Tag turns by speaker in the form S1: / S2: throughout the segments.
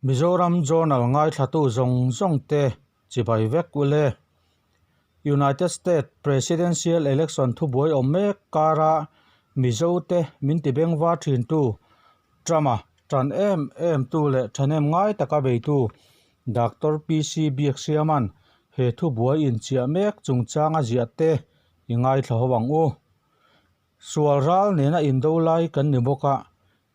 S1: Mizoram Journal ngaithlatu zawng zawng te chibai vek ule. United States Presidential Election thubuai awm mek kara Mizo te min ti bengva thintu Trump-a tan em em tu leh thahnem ngai taka beitu Doctor PC Biaksiama'n he thubuai inchiah mek chungchanga ziah te i ngaithla ho ang u. Sual ral nena indo lai kan ni bawk a,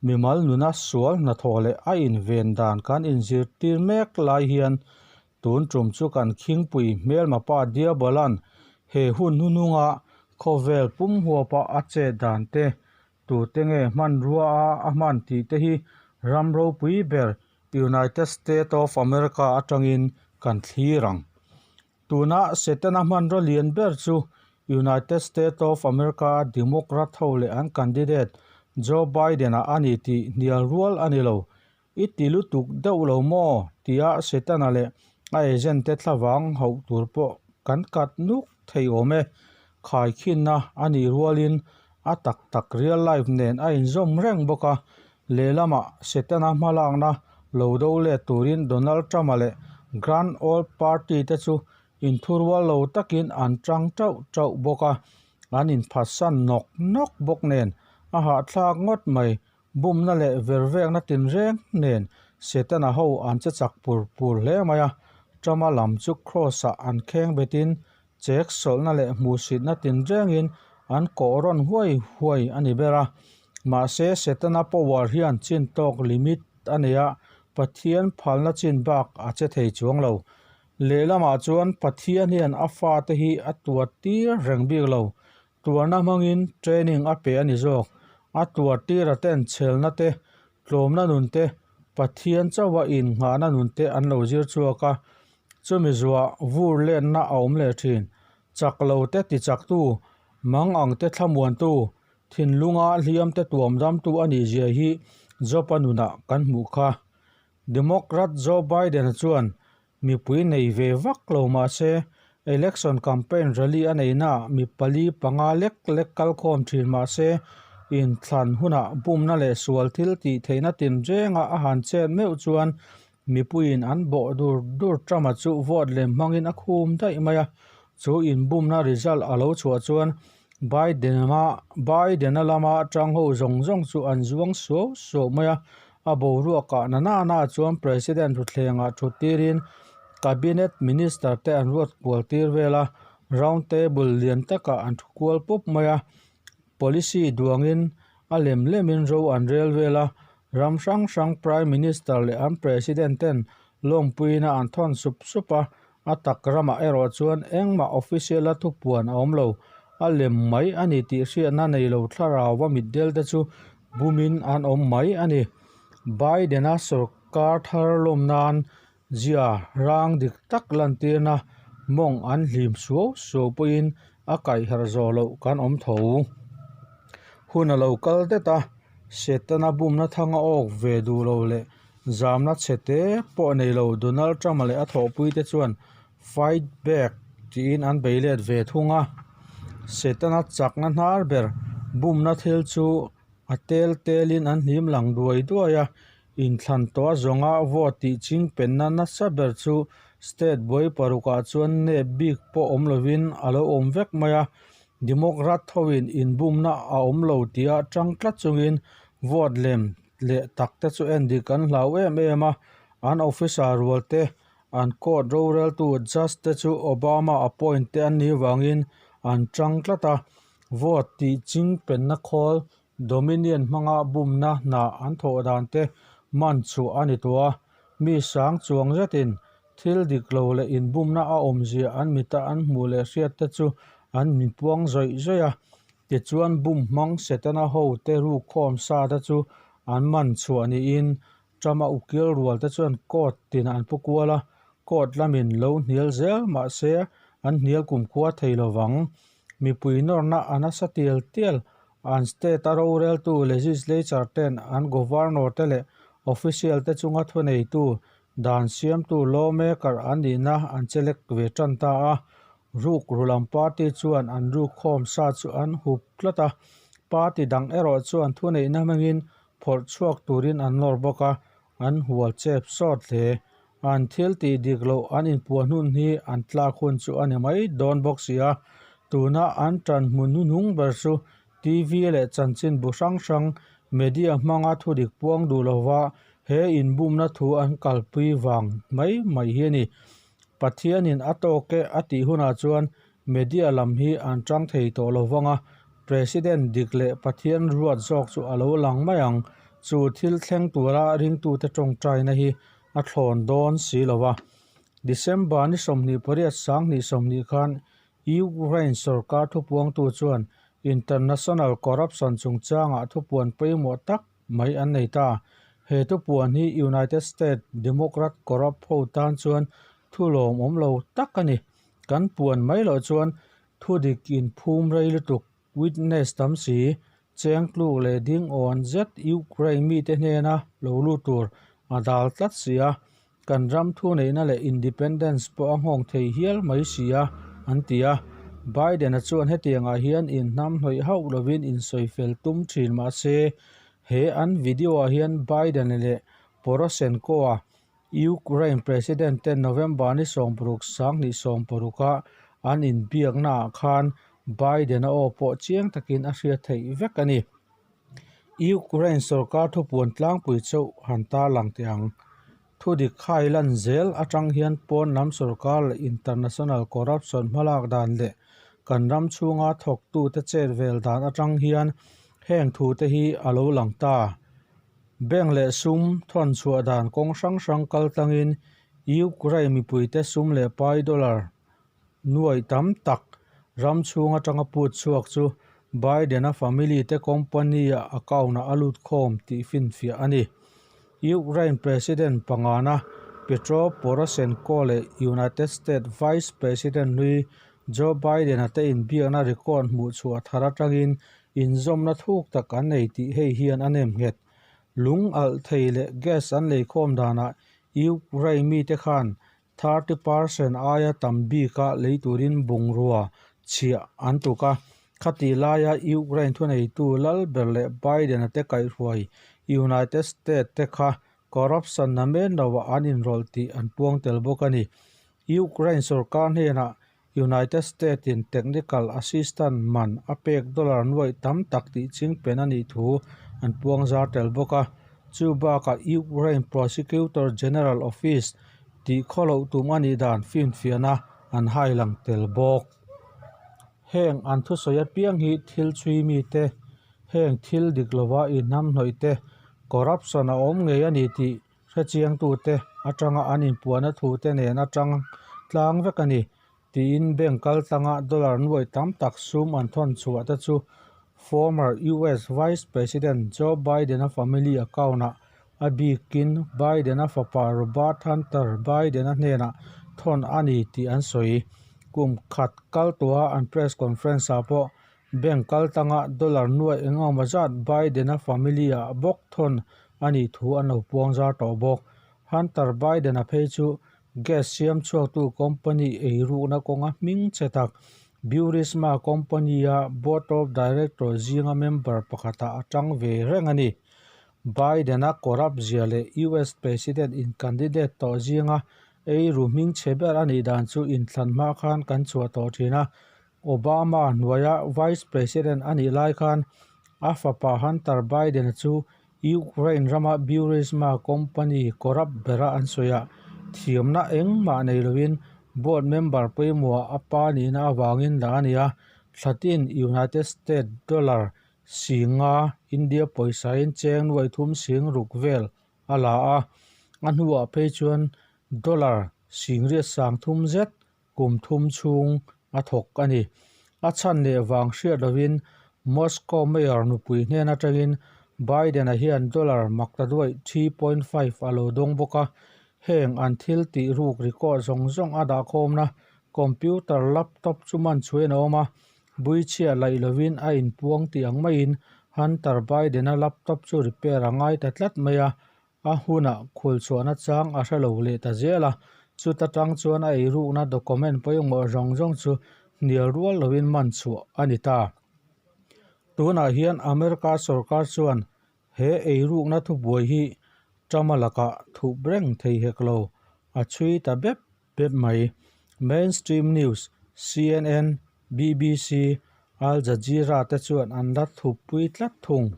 S1: mimal nuna sual hnathawh leh a inven dan kan inzirtir mek lai hian tun tum chu kan khingpui hmelma pa Diabola'n he hun hnuhnunga khawvel pum huapa a chet dan te, tute nge hmanrua a a hman tih te hi ram ropui ber United State of America atangin kan thlir ang. Tuna Setana hmanraw lian ber chu United States of America a Democrat ho leh an candidate Joe Biden-a a ni tih hnial rual a ni lo. I ti lutuk deuh lo maw? tia Setana leh a agent te thlavang hauh tur pawh kan kat nuk thei awm e. Khaikhinna a nih rualin a tak tak real life nen a inzawm reng bawk a. Lehlamah Setana hmalakna lo do let turin Donald Trump-a leh Grand Old Party te chu inthurual lo takin an tang tauh tauh bawk a, an inphatsan nawk nawk bawk nen a hahthlak ngawt mai. Bumna leh vervekna tinreng nen Setana ho an che chak pur pur hle mai a, Trump-a lam chu Cross-ah an kheng betin chek sawlhna leh hmuhsitna tinrengin an kawh rawn huai huai a ni ber a. Mahse, Setana power hian chin tawk limit a nei a, Pathian phalna chin bak a che thei chuang lo. Lehlamah chuan Pathian hian a fate hi a tuar tir reng bik lo. Tuarna hmangin training a pe a ni zawk. A tuar tira ten chhelna te, tlawmna nun te, Pathian chauha innghahna nun te an lo zir chhuak a. Chumi zuah vur lenna a awm leh thin. Chak lo te ti chaktu, mang ang te thlamuantu, thinlunga hliam te tuam damtu a nih zia hi Job-a nunah kan hmuh kha. Democrat Joe Biden-a chuan mipui nei ve vak lo mah se, election campaign rally a neihnaah mi pali panga lek lek kalkhawm thin mah se, inthlan hunah bumna leh sual thil tih theihna tinrenga a han chet meuh chuan Mipuiin an bawh dur dur Trump-a chu vote lem hmangin a khum daih mai a, chu inbumna result a lo chhuah chuan Biden-a Biden-a lama tang ho zawng zawng chu an zuang suau suau mai a, a boruakah na na na chuan President thutthlengah thut tirin Cabinet Minister te an ruat kual tir vel a, round table lian takah an thu kual pup mai a, Policy duangin a lem lemin ro an rel vel a, ram hrang hrang Prime Minister leh an President ten lawmpuina an thawn sup sup a, a tak ramah erawh chuan engmah official a thupuan a awm lo. A lem mai a ni tih hriatna nei lo thlarau a mitdel te chu bumin an awm mai a ni. Biden-a sorkar thar lawm nan Zia rang dik tak lantirna mawng an hlim suau suau pawhin a kaihherh zawh loh kan awm tho. Hun a lo kal det a, Setana bumna thanga awk ve duh lo leh zamna chhe te pawh nei lo Donald Trump-a leh a thawhpuite chuan fight back tiin an bei let ve thung a. Setana chakna hnar ber bumna thil chu a tel telin an hlim lang duai duai a, Inthlan tawh a zawnga vote tih ching penna nasa ber chu state buai parukah chuan nep bik pawh awm lovin a lo awm vek mai a, Democrat hoin inbumna a awm lo tia tang tlat chungin vote lem leh tak te chu endik an hlau em em a, an officer rual te, an court roreltu judge te chu Obama appoint te an nih vangin an tang tlat a, vote tih ching penna khawl Dominion hmanga bumna hna an thawh dan te man chhuah a ni tawh a, mi sang chuang zetin thil dik lo leh inbumna a awmzia an mita an hmuh leh hriat te chu an inpuang zawih zawih a. Tichuan bum hmang Setana ho te rukkhawm sa te chu an man chhuah niin Trump-a ukil rual te chuan court tin an pu kual a, court lamin lo hnial zel mah se an hnial kumkhua thei lovang. Mipui nawrna a nasa tial tial. An state a roreltu legislature ten an governor te leh Official te chunga thuneitu, dan siamtu lawmaker an nihna an chelek ve tan ta a. Ruk ru lam party chuan an ruk khawm sa chu an hup tlat a, party dang erawh chuan thuneihna hmangin phawrh chhuak turin an nawr bawk a, an hual chep sawt hle. An thil tih dik loh an inpuan hun hi an tlak hun chu a ni mai dawn bawk si a, tuna an tan hmun hnuhnung ber chu TV leh chanchinbu hrang hrang media hmanga thudik puang duh lova he inbumna thu an kalpui vang mai mai hi a ni. Pathianin a tawk e a tih hunah chuan media lam hi an tang thei tawh lo vang a, President dik leh Pathian ruat zawk chu a lo lang mai ang. Chu thil thleng tura ringtute tawngtaina hi a thlawn dawn si lo va. December ni 28 2020 khan Ukraine sorkar thupuangtu chuan international corruption chungchangah thupuan pawimawh tak mai an nei ta. He thupuan hi United States Democrat corrupt ho tan chuan thu lawmawm lo tak a ni. Kan puan mai loh chuan thudik inphum rei lutuk witness tam si, cheng tluk leh ding awn zet Ukraine mite hnena lo lut tur a dal tlat si a, kan ram thuneihna leh independence pawh a nghawng thei hial mai si a, an ti a. Biden-a chuan hetiangah hian inhnamhnawih hauh lovin insawifel tum thin mah se, he an video-ah hian Biden-a leh Poroshenko-a Ukraine President ten November ni 60 2016 a an inbiaknaah khan Biden-a aw pawh chiang takin a hriat theih vek a ni. Ukraine sorkar thupuan tlangpui chauh han tarlang teh ang. Thudik khai lan zel atang hian pawn lam sorkar leh international corruption hmalak dan leh kan ram chhunga thawktute chet vel dan atang hian heng thute hi a lo lang ta. Bank leh sum thawn chhuah dan kawng hrang hrang kal tlangin Ukraine mipuite sum leh pai dollar nuaih tam tak ram chhung atanga put chhuak chu Biden-a family te company-a account-ah a lut khawm tih finfiah a ni. Ukraine President pangana Petro Poroshenko leh United States Vice President hlui Joe Biden-a te inbiakna record hmuh chhuah thar atangin Inzawmna thuk tak an nei tih hei hian a nem nghet. Lung alh thei leh gas an leikhawm danah Ukraine mite khan 30% aia tam bika lei turin bungrua chhiah an tuk a. Khatih laia Ukraine thuneitu lal ber leh Biden-a te kaihhruai United States te kha corruption na men loah an inrawlh tih an puang tel bawk a ni. Ukraine sorkar hnenah United States in technical assistance man a pek dollar nuaih tam tak tih chingpen a nih thu an puang zar tel bawk a. Chu bakah Ukraine Prosecutor General Office tih khawloh tum a nih dan finfiahna an hai lang tel bawk. Heng an thusawi apiang hi thil chhui mite, heng thil dik lova inhnamhnawih te, corruption a awm ngei a ni tih Hrechiangtute atanga an inpuahna thute nen atang tlang vek a ni, tiin bank kaltlanga dollar nuaih tam tak sum an thawn chhuah te chu former US Vice President Joe Biden-a family account-ah a bikin Biden-a fapa Robert Hunter Biden-a hnenah thawn a ni tih an sawi. Kum khat kal tawha an press conference-ah pawh Bank kaltlanga dollar nuaih engemaw zat Biden-a family-ah bawk thawn a nih thu an lo puang zar tawh bawk. Hunter Biden-a phei chu gas siam chhuaktu company eirukna kawnga hming che tak Burisma company-a board of director zinga member pakhatah a tang ve reng a ni. Biden-a corrupt zia leh US President in candidate tawh zinga eiru hming chhe ber a nih dan chu inthlan hma khan kan chhuah tawh thin a, Obama hnuaia Vice President a nih lai khan a fapa Hunter Biden-a chu Ukraine rama Burisma company corrupt bera an sawi a, thiamna engmah nei loin board member pawimawhah a pa nihna avangin dah a ni a, thlatin United States dollar singa India pawisain cheng nuai thum sing ruk vel a la a, a hnuah phei chuan dollar singriat sang thum zet kum thum chhung a thawk a ni. A chhan leh vang hriat lovin Moscow Mayor nupui hnen atangin Biden-a hian dollar maktaduaih 3.5 a lo dawng bawk a, heng an thil tih ruk record zawng zawng a dahkhawmna computer laptop chu man chhuain a awm a, buichhia laih lovin a inpuang tih ang maiin Hunter Biden-a laptop chu repair a ngai ta tlat mai a. A hunah khulchhuahna chang a hre lo leh ta zel a, chuta tang chuan a eirukna document pawimawh zawng zawng chu hnial rual loin man chhuah a ni ta. Tunah hian America sorkar chuan he eirukna thubuai hi Trump-a lakah thup reng thei hek lo, a chhui ta bep bep mai. Mainstream news, CNN, BBC, Al Jazeera te chuan an la thuppui tlat thung.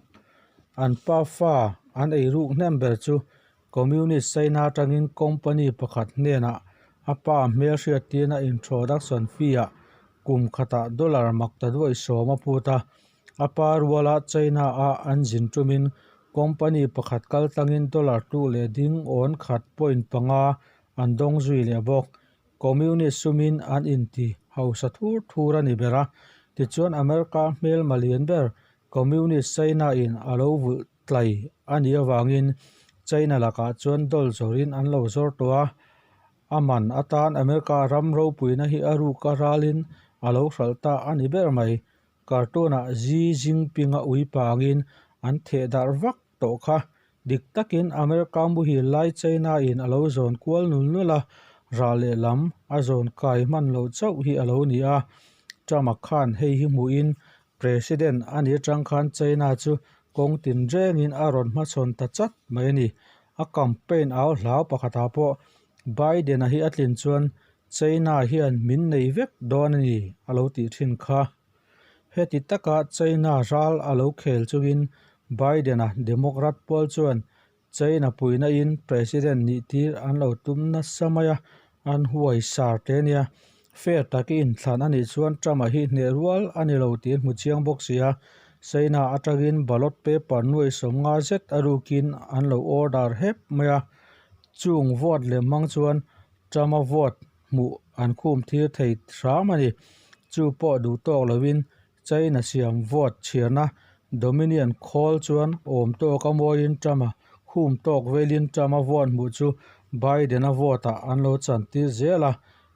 S1: An pa fa an eiruk hnem ber chu Communist China atangin company pakhat hnenah a pa hmelhriattirna introduction fee-ah kum khatah dollar makta duai sawm a phut a. A pa ruala China-a an zin tumin company pakhat kaltlangin dollar tu leh ding awn khat point panga an dawng zui leh bawk. Communist sumin an inti hausa thur thur a ni ber a, tichuan America hmelma lian ber Communist China-in a lo vulh tlai a nih avangin China lakah chuan dawl zawrin an lo zawr tawh a, a man atan America ram ropuina hi a ruk a ralin a lo hralh ta a ni ber mai. Cartoon-ah Xi Jinping-a ui pangin an theh darh vak tawh kha. Dik takin America muhil lai China-in a lo zawn kual nul nul a, rah lehlam a zawn kai hman loh chauh hi a lo ni a. Trump-a khan hei hi hmuhin President a nih atang khan China chu kawng tinrengin a rawn hmachhawn ta chat mai a ni. A campaign au hlau pakhatah pawh Biden-a hi a tlin chuan China hian min nei vek dawn a ni a lo tih thin kha. Heti taka China ral a lo khel chungin Biden-a Democrat pawl chuan China puihna-in President nih tir an lo tum nasa mai a, an huai sar te a nia. Fair taki inthlan a nih chuan Trump-a hi hneh rual a ni lo tih an hmu chiang bawk si a. China atangin ballot paper nuai 50 zet a rukin an lo order hep mai a. Chung vote lem hmang chuan Trump-a vote hmuh an khum thir thei hram a ni. Chu pawh duh tawk loin China siam vote chhiarna Dominion khawl chuan awm tawk a mawiin Trump-a khum tawk velin Trump-a vote hmuh chu Biden-a vote-ah an lo chantir zel a,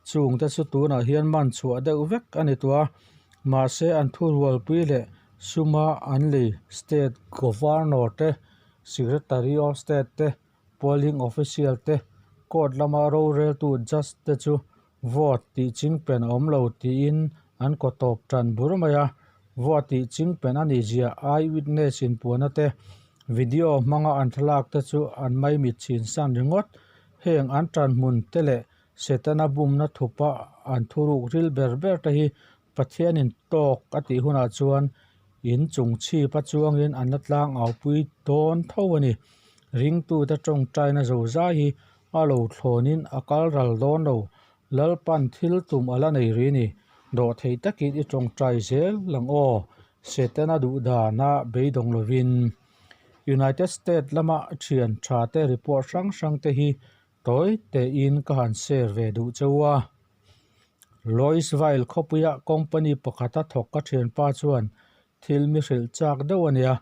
S1: chungte chu tunah hian man chhuah deuh vek a ni tawh a. Mahse an thurualpui leh suma an lei state governor te, secretary of state te, Polling official te, court lama roreltu judge te chu vote tih chingpen a awm lo tiin an kaw tawp tan bur mai a, vote tih chingpen a nih zia eyewitness inpuahna te, video hmanga an thlalak te chu an maimit chhin san ringawt. Heng an tan hmun te leh Setana bumna thupa an thuruk ril ber ber te hi Pathianin tawk a tih hunah chuan in chung chhip a chuangin an la tlang aupui dawn tho a ni. Ringtute tawngtaina zozai hi a lo thlawnin a kal ral dawn lo. Lalpan thil tum a la nei ri ni. Dawhthei takin i tawngtai zel lang aw. Setana duh dana beidawng lovin. United States lama thian tha te report hrang hrang te hi tawi tein ka han share ve duh cheu a. Louisville khawpuia company pakhata thawk ka thianpa chuan thil mi hrilh chak deuh a nia.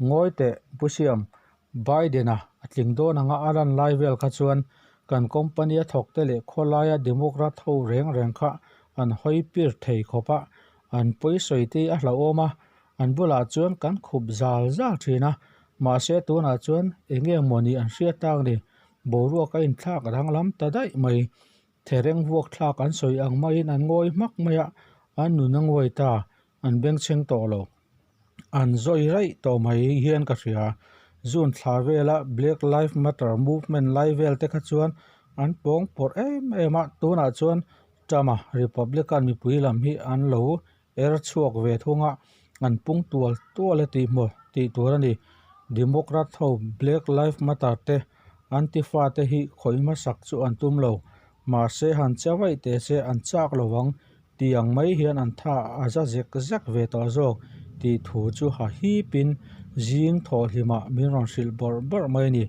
S1: Ngawi teh Pu Siam, Biden-a a tling dawn anga a lan lai vel kha chuan kan company a thawk te leh khawlaia Democrat ho reng reng kha an hawi pir thei khawp a, an pawisawi te hi a hlauhawm a, an bulah chuan kan khup zal zal thin a, mahse tunah chuan eng nge mawni an hriat tak ni, boruak a inthlak danglam ta daih mai. Thereng vuak thlak an sawi ang maiin an ngawi hmak mai a, an nun a ngawi ta, an bengchheng tawh lo. An zawi raih tawh mai hian ka hria. June thla vela Black Life Matter movement lai vel te kha chuan an pawng pawrh em em a, tunah chuan Trump-a Republican mipui lam hi an lo er chhuak ve thung a, an pung tual tual e tih maw tih tur a ni. Democrat ho Black Life Matter te Antifa te hi khawih hmasak chu an tum lo, mahse han che vaih teh se an chak lo ang tih ang mai hian an tha a za zek zek ve tawh zawk tih thu chu ha hipin zing thawhhlimah min rawn hrilh bawrh bawrh mai a ni.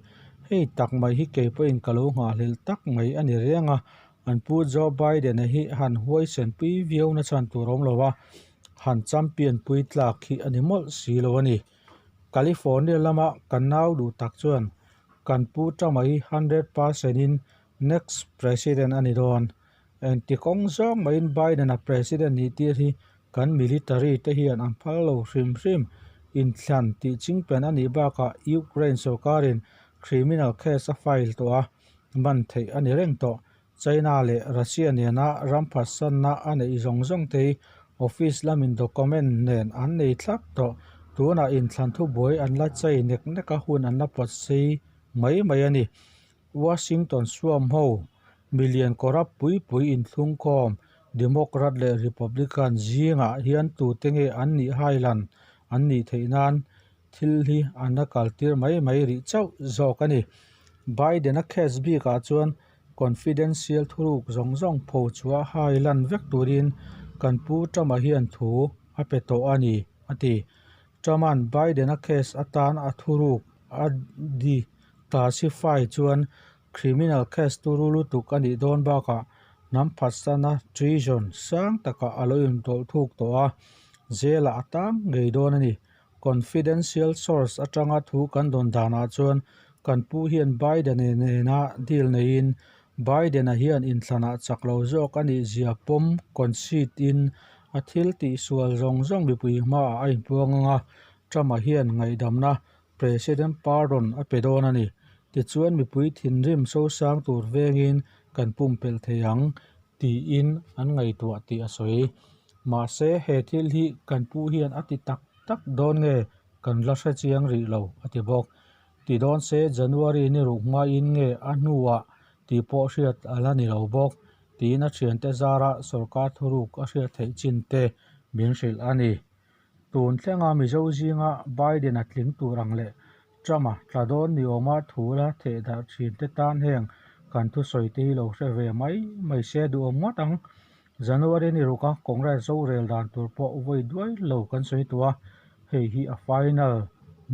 S1: Hei tak mai hi kei pawhin ka lo nghahhlelh tak mai a ni reng a, An pu Joe Biden-a hi han huaisen pui viau na chhan tur awm lo a, han champion pui tlak hi a ni mawlh si lo a ni. California lama kan nau duh tak chuan kan pu Trump-a hi 100% in next president a ni dawn. Engti kawng zawng maiin Biden-a president nih tir hi kan military te hian an phal lo hrim hrim. Inthlan tih chingpen a nih bakah Ukraine sorkarin. Criminal case a file tawh a, man theih a ni reng tawh. China leh Russia nena ram phatsanna a neih zawng zawng te hi office lamin document nen an nei thlap tawh. Tunah inthlan thubuai an la chei nek nek a, hun an la pawt sei mai mai a ni. Washington suam ho milian corrupt pui pui inthlungkhawm Democrat leh Republican zingah hian tute nge an nih hailan an nih theih nan thil hi an la kaltir mai mai rih chauh zawk a ni. Biden-a case bikah chuan confidential thuruk zawng zawng pho chhuah hailan vek turin kan pu Trump-a hian thu a pe tawh a ni, a ti. Trump-a'n Biden-a case atan a thuruk a di Classify chuan criminal case turu lutuk a nih dawn bakah hnam phatsana treason sang takah a lo intawlh thuk tawh a, jail ah a tang ngei dawn a ni. Confidential source atanga thu kan dawn danah chuan kan pu hian Biden-a nena deal neiin Biden-a hian inthlanah chak lo zawk a nih zia pawm concede in a thil tihsual zawng zawng mipui hmaah a inpuang ang a, Trump-a hian ngaihdamna President pardon a pe dawn a ni. Tichuan mipui thinrim sosang tur vengin kan pumpelh thei ang tiin an ngaihtuah tih a sawi. Mahse he thil hi kan pu hian a ti tak tak dawn nge kan la hre chiang rih lo a ti bawk. Ti dawn se January ni ruk hmain nge a hnuah tih pawh hriat a la ni lo bawk tiin a thiante zara sorkar thuruk a hriat theih chin te min hrilh a ni. Tun thlenga Mizo zinga Biden-a tling tur ang leh Trump-a tla dawn ni awma thu la theh darh thin te tan heng kan thusawi te hi lo hre ve mai mai se duhawm ngawt ang. January ni ruka Congress zorel dan tur pawh vawi duai lo kan sawi tawh a, hei hi a final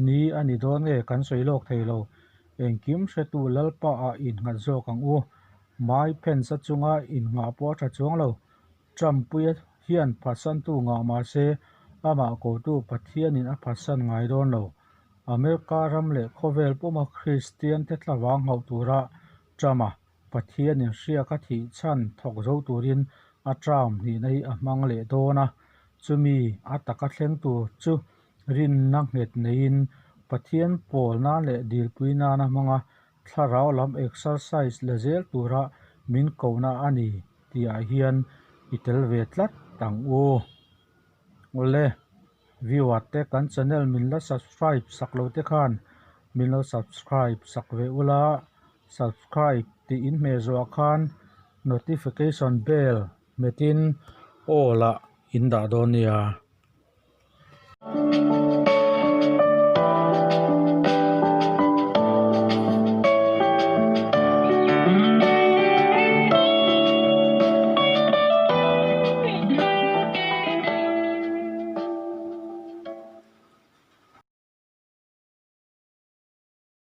S1: ni a ni dawn nge kan sawi lawk thei lo. Engkim hretu Lalpa ah innghat zawk ang u. Mai Pence-a chunga innghah pawh a tha chuang lo. Trump-puia hian phatsantu ngah mah se, amah kotu Pathianin a phatsan ngai dawn lo. America ram leh khawvel puma Kristiante tlavang hauh tura Trump-a Pathianin hriak a thih chhan thawk zo turin a term hnihna hi a hmang leh dawn a, chumi a taka thleng tur chu rinna nghet neiin Pathian pawl nan leh dilpui nana hmanga thlarau lam exercise la zel tura min kohna a ni tihah hian i tel ve tlat ang u. Awle, viewer te kan channel min la subscribe sak lo te khan min lo subscribe sak ve ula, subscribe tih in hmeh zawhah khan notification bell hmetin all ah in dah dawn nia.